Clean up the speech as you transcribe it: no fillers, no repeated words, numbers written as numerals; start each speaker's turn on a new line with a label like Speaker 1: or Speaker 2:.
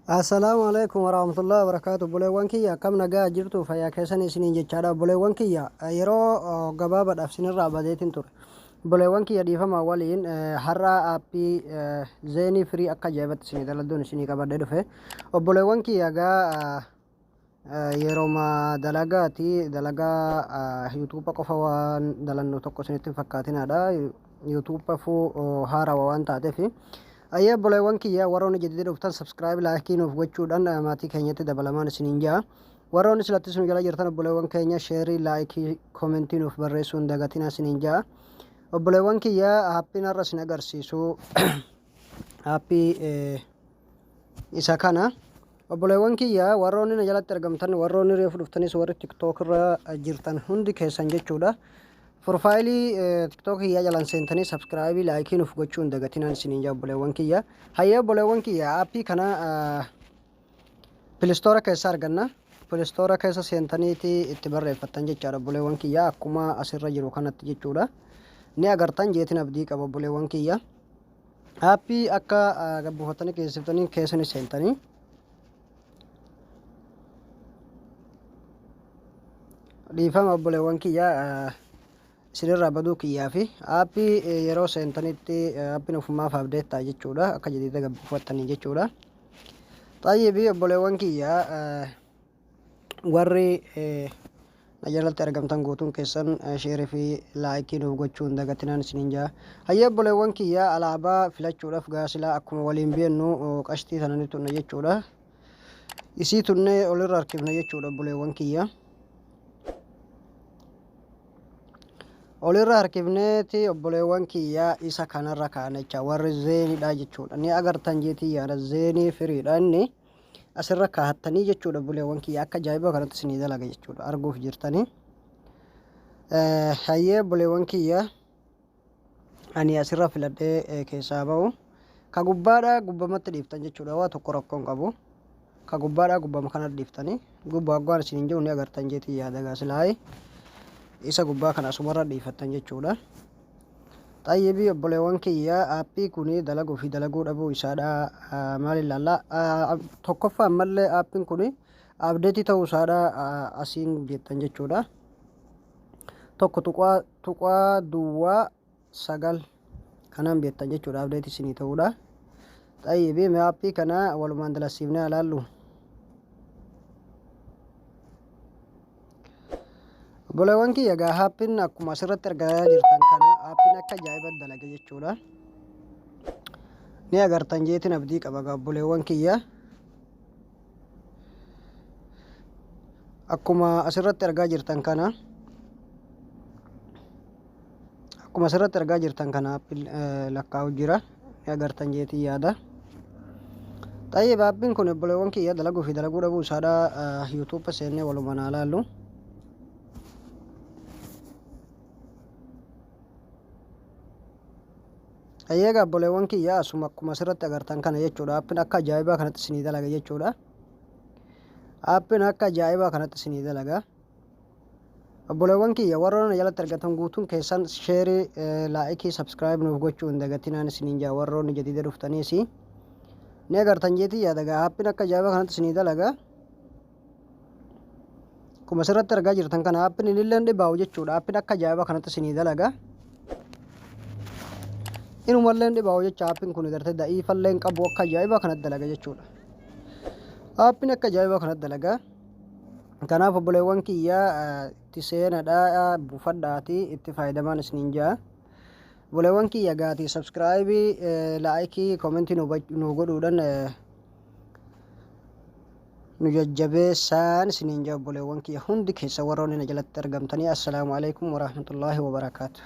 Speaker 1: Assalaamu alaikum warahmatullahi wabarakaatu. Obboleewwan kiyya, akkam nagaa jirtu? Fayyaa keessan isiniin jechaadha. Obboleewwan kiyya, yeroo gabaabaadhaaf isinirraa badeetiin ture. Obboleewwan kiyya, dhiifama waliin. Har'a aappii Zain Free akka ajaa'ibatti isinii daladuun isinii qabadhee dhufe. Obboleewwan kiyya, gaa yerooma dalagaati, dalagaa YouTube qofa waan dalannu tokko isinitti hin fakkaatinaadha. YouTube fuu haarawa waan taateef. Ayyee obboleewwan kiyya, warroonni jadidii dhuftan subscribe, like nuuf gochuudhaan maatii keenyatti dabalamaan isiniin ja'a. Warroonni silattis nu jala jirtan, obboleewwan keenya, share, like, comment nuuf barreessuu hin dagatinaa isiniin ja'a. Obboleewwan kiyya, aappiin har'a isin agarsiisu aappii isa kana. Obboleewwan kiyya, warroonni na jalatti argamtan, warroonni reefu dhuftanis, warri TikTok irra jirtan hundi keessan jechuudha. Profile TikTok kiyyaa jalaan seentanii subscribe, like nuuf gochuu hin dagatinaan isiniin jaa, obboleewwan kiyya. Hayyee obboleewwan kiyya, aappii kana Play Store keessa arganna. Play Store keessa seentaniiti itti barreeffattan jechaadha, obboleewwan kiyya, akkuma asirra jiru kanatti jechuudha. Ni agartan jeetin abdii qaba, obboleewwan kiyya. Aappii akka gabbuufattanii keessiftanii keessa ni seentanii. Dhiifama obboleewwan kiyya, isinirraa baduu kiyyaa fi aappii yeroo seentanitti aappiin ofumaaf update ta'a jechuudha, akka jadiida gabbuufattanii jechuudha. Xayyibii obboleewwan kiyya, warri na jalatti argamtan guutuun keessan share fi like nuuf gochuu hin dagatinaan isiniin jaa. Hayyee obboleewwan kiyya, alaabaa filachuudhaaf gaasilaa akkuma waliin beennu qashtii tana ni tunna jechuudha. Isii tunnee olirra harkifna jechuudha, obboleewwan kiyya. Olirra harkifneeti, obboleewwan kiyya, isa kanarra kaa'an jecha, warri Zainidha jechuudha. Ni agartan jeetii yaada, Zain Freedha inni asirra kaahattanii jechuudha, obboleewwan kiyya, akka ajaa'iba kanatti isinii dalaga jechuudha, arguuf jirtanii. Hayyee obboleewwan kiyya, ani asirra filadhee keessaa ba'u. Ka gubbaadhaa gubbamatti dhiiftan jechuudha, waa tokko rakkoo hin qabu. Ka gubbaadhaa gubbama kanatti dhiiftanii, gubbaa waggaan isiniin jiru ni agartan jeetii yaada, gaasilaa'ee isa gubbaa kana asumarra dhiifattan jechuudha. Xayyibii obboleewwan kiyya, aappii kuni dalaguu fi dalaguu dhabuu isaadha maal ilaalla? Tokkoffaa ammallee aappiin kuni update ta'uu isaadha asiin jettan jechuudha. 1.09 kanaan beektan jechuudha, update isinii ta'uudha. Xayyibii mee aappii kana walumaan dalasiifnee ilaallu. Obboleewwan kiyya, egaa aappiin akkuma asirratti argaa jirtan kana aappiin akka ajaa'iba dalage jechuudha. Ni agartan jeetiin abdii qaba egaa, obboleewwan kiyya. Akkuma asirratti argaa jirtan kana, akkuma asirratti argaa jirtan kana aappiin lakkaa'u jira. Ni agartan jeetiin yaada. Xayyib, aappiin kun, obboleewwan kiyya, dalaguu fi dalaguu dhabuu isaadha YouTube seennee walumaan haa laallu. Egaa obboleewwan kiyya, asuma akkuma asirratti agartan kana jechuudha. Aappiin akka ajaa'ibaa kanatti isinii dalaga jechuudha. Aappiin akka ajaa'ibaa kanatti isinii dalaga. Obboleewwan kiyya, warroonni na jalatti argatan guutuun keessan share, like, subscribe nuuf gochuu hin dagatinaan isiniin jaa. Warroonni jadiida dhuftaniis ni agartan jeetii yaada gaa, aappiin akka ajaa'ibaa kanatti isinii dalaga. Akkuma asirratti argaa jirtan kana aappiin inillee dhibaa'u jechuudha. Aappiin akka ajaa'ibaa kanatti isinii dalaga. Inumallee dhibaa'u jecha, aappiin kun gartee da'iifallee hin qabu, akka ajaa'ibaa kanatti dalaga jechuudha. Aappiin akka ajaa'ibaa kanatti dalaga. Kanaaf obboleewwan kiyya, itti seenadha, buufadhaati itti fayyadamaan isiniin jaa. Obboleewwan kiyya, gaatii subscribe, like, comment nu godhuudhaan nu jajjabeessaan isiniin jaa, obboleewwan kiyya hundi keessa warroonni na jalatti argamtanii. Assalaamu alaikum warahmatullaahi wabarakaatu.